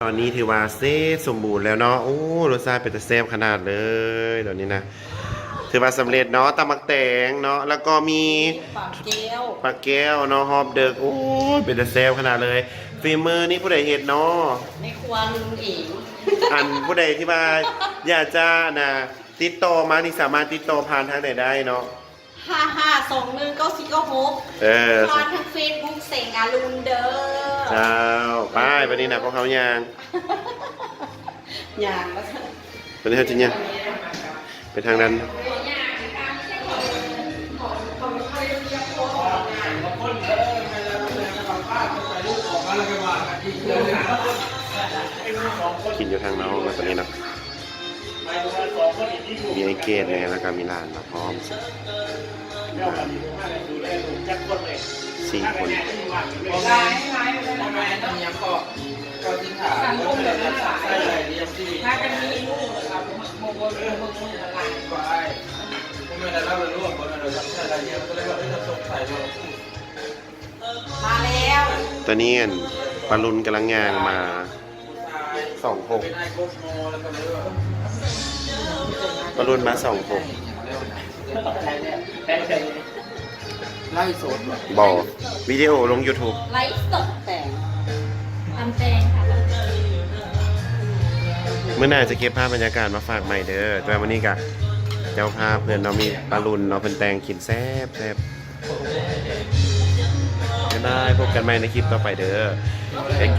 ຕອນນີ້ຖືວ່າເສັດສົມບູນແລ້ວເນາະ. ໂອ້ ລົດຊາດເປັນຕາແຊບຂະໜາດເລີຍຕອນນີ້ນະ. ຖືວ່າສຳເລັດເນາະ ຕຳໝາກແຕງເນາະ ແລ້ວກໍມີ ປາແກ້ວ ປາແກ້ວເນາະ ຮອບເດິກ. ໂອ້ຍ ເປັນຕາແຊບຂະໜາດເລີຍ. ຝີມືນີ້ຜູ້ໃດເຮັດເນາະ? ໃນຄົວລຸງເອງ. ອັນຜູ້ໃດທີ່ວ່າຢາກຈະນະ ຕິດຕໍ່ມານີ້ ສາມາດຕິດຕໍ່ຜ່ານທາງໃດໄດ້ເນາະ? ຫ້າຫ້າສອງໜຶ່ງເກົ້າສີ່ເກົ້າຫົກ ເອີ ຜ່ານທາງເຟສບຸກແສງອາລຸນເດີ. ເຈົ້າ ໄປ ບັດນີ້ນະ ພວກເຮົາຍ່າງ ຍ່າງວ່າຊັ້ນ. ບັດນີ້ເຮົາຈະຍ່າງໄປທາງນັ້ນ. ກິນຢູ່ທາງນອກແລ້ວ ຕອນນີ້ເນາະ. ມີອ້າຍເກດແດ່ ແລ້ວກໍມີຫຼານມາພ້ອມ ສີ່ຄົນ. ມາແລ້ວ ຕອນນີ້ ອັນ ປາລຸນກຳລັງຍ່າງມາ ສອງຫົກ ປາລຸນມາ ສອງຫົກ. ໄລຟ໌ສົດ ບໍ່ ວິດີໂອລົງຢູທູບ. ໄລຟ໌ສົດແຕງ ຕຳແຕງຄ່ະ. ມື້ໜ້າຈະເກັບພາບບັນຍາກາດມາຝາກໃໝ່ເດີ. ແຕ່ວ່າມື້ນີ້ກະເຈົ້າພາບເພິ່ນເນາະ ມີປາລຸນເນາະ ເພິ່ນແຕ່ງກິນແຊບໆ. ບາຍບາຍ ພົບກັນໃໝ່ໃນຄລິບຕໍ່ໄປເດີ.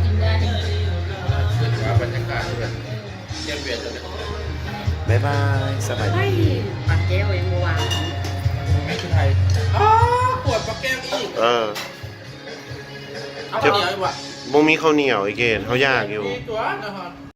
ກິນໄດ້ ບາຍບາຍ ສະບາຍດີ. ປາແກ້ວຍັງບໍ່ວາງ ແມ່ນຄືໄທ. ອ້າ ປວດປາແກ້ວອີກ. ເອີ ເອົາເຂົ້າໜຽວອີກຫວາ? ບໍ່ມີເຂົ້າໜຽວອີກເກດ ເຮົາຢາກຢູ່. ມີຕົວະ ນະຮອດ.